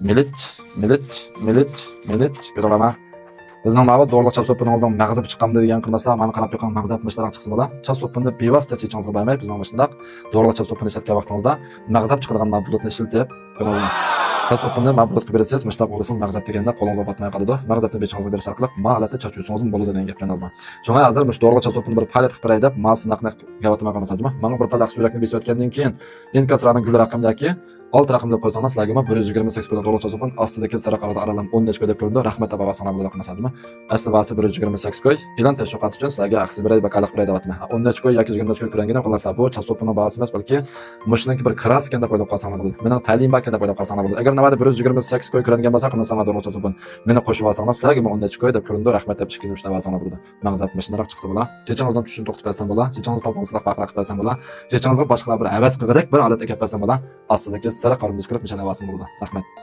Milich, milich, milich, milich. Ko'rdinglarmi? Bizning mana bu dorilik chap so'piningizning mag'zib chiqqan degan qarindoshlar, mana qarab yoqan mag'zab mishlaraq chiqsa bo'ladi. Chap so'pini bevosita chechingizga bermay, bizning shundaq dorilik chap so'pini ishlatgan vaqtingizda mag'zab chiqadigan mana bulutni ishlatib, ko'rdingizmi? Chap so'pini mana bulutga berasiz, mishlab o'rasiz, mag'zab deganda qo'lingizga botmay qoladi. Mag'zabni bechingizga berish orqali ma holatda chach yusangiz bo'ladi degan gap tushundingizmi? Shunga hozir mush dorilik chap so'pini bir faoliyat qilib beray deb, ma sınaqni gavatma qarindoshlar. Mana bir talaq suratni besib o'tgandan keyin inkasraning gul raqamdagi 6 raqam deb qo'ysangiz, sizlarga 128 ko'ydan dorilik chap so'pin ostidagi sariq arada aralam 10 ko'y deb ko'rindi. Rahmat deb basanglar bo'ladi qarindoshlar. Asli bahasi 128 ko'y. E'lon tashviqot uchun sizlarga haqsiz beray, bakaliq beray deyapman. 10 ko'y yoki 20 ko'y ko'rangidan qalasizlar. Bu chap so'pining bahasi emas, balki mushniki bir kraska deb o'ylab qolsanglar bo'ladi. Mening ta'lim bor deb o'ylab qolsanglar bo'ladi. Agar navbatda 128 ko'y ko'rangan bo'lsa, qarindoshlar, dorilik chap so'pin meni qo'shib olsanglar, sizlarga 10 ko'y deb ko'rindi. Rahmat deb 2 3 olsanglar bo'ladi. Mag'zab mashinaroq chiqsa bo'ladi. Chechingizdan tushishini to'xtatib bersam bo'ladi. Chechingizni talqinsiz baqira qilib bersam bo'ladi. Chechingizga boshqalar bir havas qilgudek bir holatga kelib bersam bo'ladi. Ostidagi sariq qorimiz ko'rib nishon olsin bo'ladi. Rahmat.